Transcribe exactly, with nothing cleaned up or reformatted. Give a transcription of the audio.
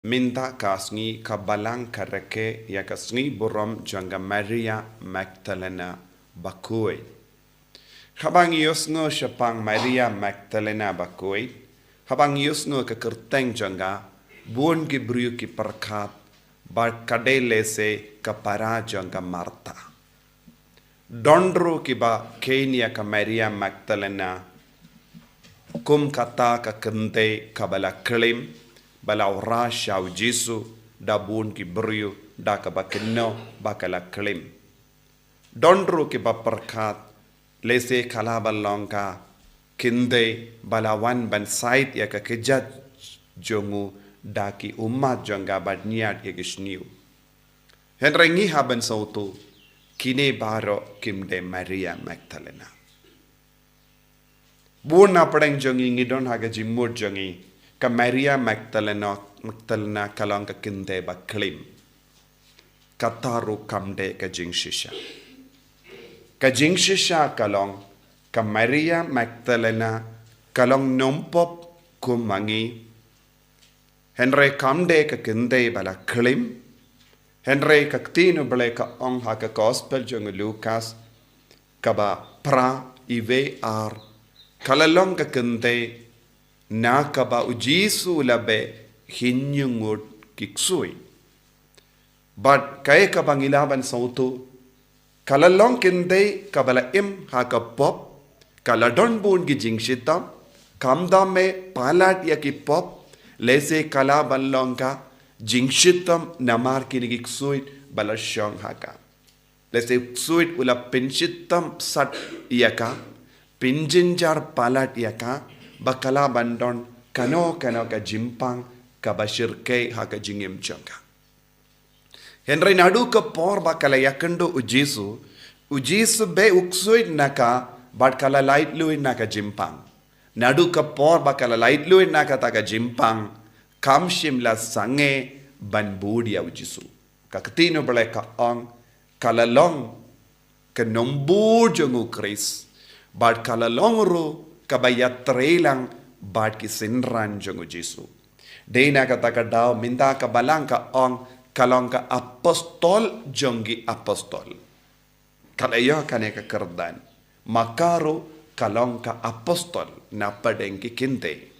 mynta ka sngi ka Balang ka rakhe ïa ka sngi burom jong ka Maria Magdalena bakhuid. Haba ngi ïohsngew shaphang Maria Magdalena bakhuid, haba ngi ïohsngew ka kyrteng jong ka, bun ki briew ki pyrkhat ba ka dei lehse ka para jong ka Martha. Don ruh kiba kheiñ ïa ka Maria Magdalena kum kata ka kynthei kaba la klim, ba la wanrah sha u Jisu da bun ki briew da kaba kynnoh ba ka la klim. Don ruh kiba pyrkhat lehse ka la ban long ka kynthei ba la wan ban sait ïa ka kjat jong u da ki ummat jong ka bad ñiad ïa ki shñiuh. Hynrei ngi hap ban sngewthuh, kine baroh kim dei Maria Magdalena. Bun na pdeng jong ngi ngi don ha ka jingmut jong ngi, ka Maria Magdalena, Magdalena ka long ka kynthei ba klim. Kata ruh kam dei ka jingshisha. Ka jingshisha ka long ka Maria Magdalena ka long nongpop kum ma ngi. Hynrei kam dei ka kynthei ba la klim. Hynrei ka ktien u Blei ka ong ha ka gospel jong u Lukas, kaba phra, wei ar, ka la long ka kynthei na kaba u Jisu u la beh hynñiew ngut ki ksuid. Bad kaei kaba ngi lah ban sngewthuh, ka la long kynthei kaba la im ha ka pop, ka la don bun ki jingshitom, khamtam eh palat ïa ki pop, lehse ka la ban long ka jingshitom namar kine ki ksuid ba la shong ha ka. Lehse u ksuid u la pynshitom sat ïa ka, pynjynjar palat ïa ka, ba ka la ban don kano kano ka jingpang kaba shyrkhei ha ka jingim jong ka. Hynrei naduh ka por ba ka la ïakynduh u Jisu, u Jisu beh u ksuid na ka bad ka la laitluid na ka jingpang. Naduh ka por ba ka la laitluid na kata ka jingpang, kam shym la sangeh ban bud ïa u Jisu. Ka ktien u Blei ka ong, ka la long ka nongbud jong u Khrist, bad ka la long ruh kaba ïatreilang bad ki synran jong u Jisu. Dei na kata ka daw mynta ka Balang ka ong, ka long ka apostol jong ki apostol. Ka la ïoh kane ka kyrdan, ma ka ruh ka long ka apostol na pdeng ki kynthei.